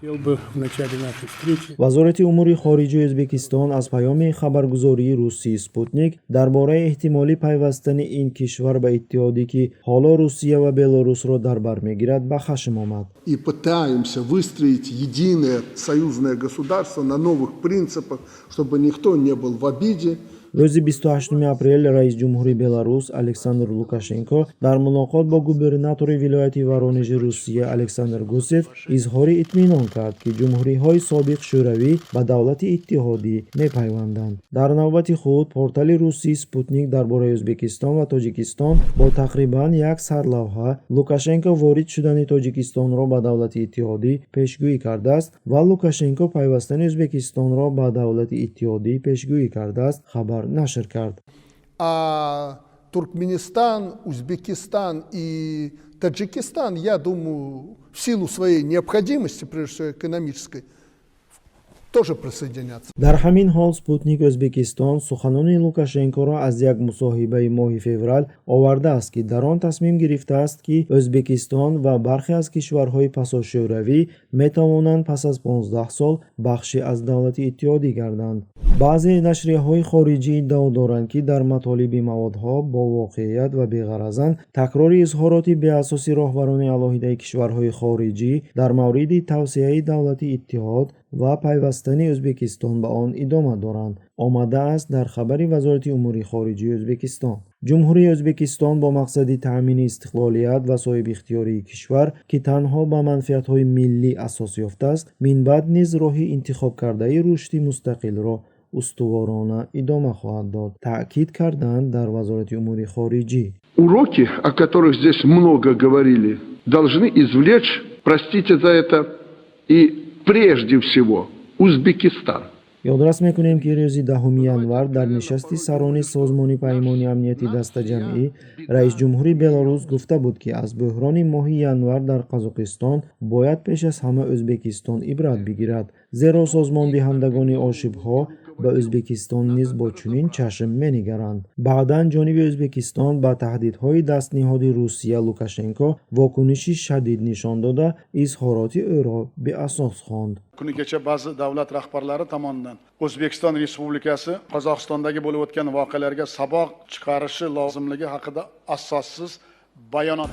Хотел бы в начале нашей встречи Вазорати умури хориҷии Ӯзбекистон аз паёми хабаргузории русии «Спутник» дар бораи эҳтимоли пайвастани ин кишвар ба иттиҳоде, ки ҳоло Русия ва Беларусро дар бар мегирад, ба хашм омад. И пытаемся выстроить единое союзное государство на новых принципах, чтобы никто не был в обиде. Рӯзи 28 апрел раисҷумҳури Беларус Александр Лукашенко дар мулоқот бо губернатори вилояти Воронежи Русия Александр Гусев изҳори итминон кард, ки ҷумҳуриҳои собиқ шӯравӣ ба давлати иттиҳодӣ мепайванданд. Дар навбати худ портали русии «Спутник» дар бораи Ӯзбекистон ва Тоҷикистон бо тақрибан як сарлавҳа «Лукашенко ворид шудани Тоҷикистонро ба давлати иттиҳодӣ пешгӯӣ кардааст» ва «Лукашенко пайвастани Ӯзбекистонро ба давлати иттиҳодӣ пешгӯӣ кардааст» хабар нашр кард. А Туркменистан, Узбекистан и Таджикистан, я думаю, в силу своей необходимости, прежде всего экономической, тоже присоединятся. Дар ҳамин ҳол «Спутник» Ӯзбекистон суханони Лукашенкоро аз як мусоҳибаи моҳи феврал овардааст, ки дар он тасмим гирифтааст, ки Ӯзбекистон ва бархе аз кишварҳои пасошӯравӣ метавонанд пас аз 15 сол бахше аз давлати иттиҳодӣ гарданд. Баъзе нашрияҳои хориҷӣ иддао доранд, ки дар матолиби маводҳо бо воқеият ва беғаразанд. Такрори изҳороти беасоси роҳбарони алоҳидаи кишварҳои хориҷӣ дар мавриди тавсеаи давлати иттиҳод ва пайвастани Ӯзбекистон ба он идома доранд, омадааст дар хабари Вазорати умури хориҷии Ӯзбекистон. Ҷумҳурии Ӯзбекистон бо мақсади таъмини истиқлолият ва соҳибихтиёрии кишвар, ки танҳо ба манфиатҳои миллӣ асос ёфтааст, минбаъд низ роҳи интихобкардаи рушди мустақилро устуворона идома хоҳад дод, таъкид карданд дар Вазорати умури хориҷӣ. Уроки, о которых здесь много говорили, должны извлечь, простите за это, и прежде всего Узбекистан. Ёдрас мекунем, ки рӯзи 10 январ дар нишасти сарони Созмони Паймони Амнияти Дастаҷамъӣ раисҷумҳури Беларус гуфта буд, ки аз бӯҳрони моҳи январ дар Қазоқистон бояд пеш аз ҳама Ӯзбекистон ибрат бигирад, зеро созмондиҳандагони ошӯбҳо ба Ӯзбекистон низ бо чунин чашм менигаранд. Баъдан ҷониби Ӯзбекистон ба таҳдидҳои дастниҳоди Русия Лукашенко вокуниши шадид нишон дода, изҳороти ӯро беасос хонд. Kuni kecha ba'zi davlat rahbarlari tomonidan O'zbekiston Respublikasi Qozog'istondagi bo'lib o'tgan voqealarga saboq chiqarishi lozimligi haqida asossiz bayonot